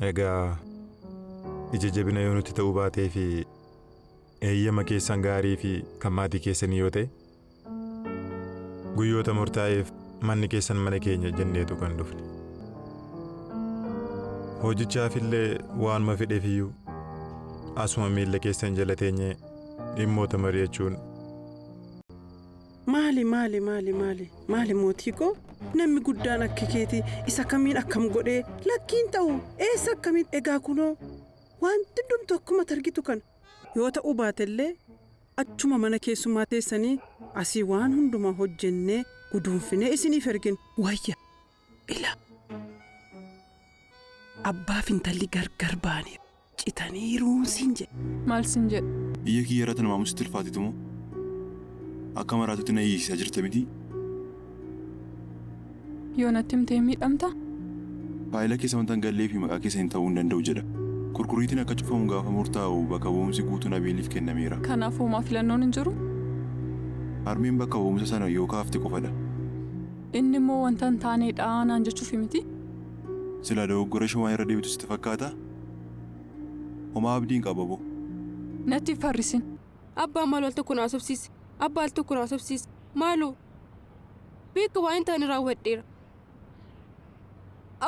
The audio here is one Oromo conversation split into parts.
Egaa ija jabina yoo nutti ta'uu baatee fi eeyyama keessan gaarii fi kan maatii keessanii yoo ta'e guyyoota murtaa'eef manni keessan mana keenya jenneetu kan dhufne. Hojichaaf illee waanuma fedheef iyyuu asuma miilla keessan jala teenyee dhimmoota mari'achuun Maali maali maali maali maali mootii koo namni guddaan akka keetii isa kamiin akkam godhee lakkiin ta'u eessa akkamiin egaa kunoo wanti hundumtu akkuma targitu kana yoo ta'uu baatellee achuma mana keessummaa teessanii asii waan hundumaa hojjennee guduunfinee isiniif ergin wayya ila abbaaf intalli gargar ba'anii citaniiruun siin jedhe. Maal siin jedhe? Iyya kiyya irratti namaamu sitti ulfaatetu moo? Akka maraatutti na hiisisaa jirta miti? Yoo natti himtee miidhamta? Faayila keessa wanta hin gallee fi maqaa keessa hin ta'uu hin danda'u jedha. Kurkuriitiin akka cufamu gaafa murtaa'u bakka bu'umsi guutuun Abeeliif kennameera. Kanaaf homaa filannoon hin jiru? Harmeen bakka bu'umsa sana yoo kaafte qofadha. Inni immoo wanta hin taaneedha naan jechuufi miti? Silaa dogoggora ishee waan irra deebitu sitti fakkaata? Homaa abdiin qaba boo. Natti hin farrisin. Abbaa maaloo al tokko na haasofsiisi. Abbaa al tokko na haasofsiisi. Maaloo. Beeka waan hin taane raawwadheera.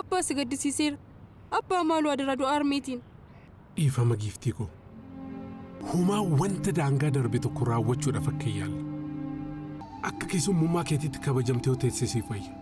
Abbaa si gaddisiiseera. Abbaa maaloo adaraa du'a harmeetiin. Dhiifama giiftii koo. Homaa wanta daangaa darbe tokko raawwachuudhaaf akka hin yaalle. Akka keessummummaa keetiitti kabajamtee yoo teesse siif wayya.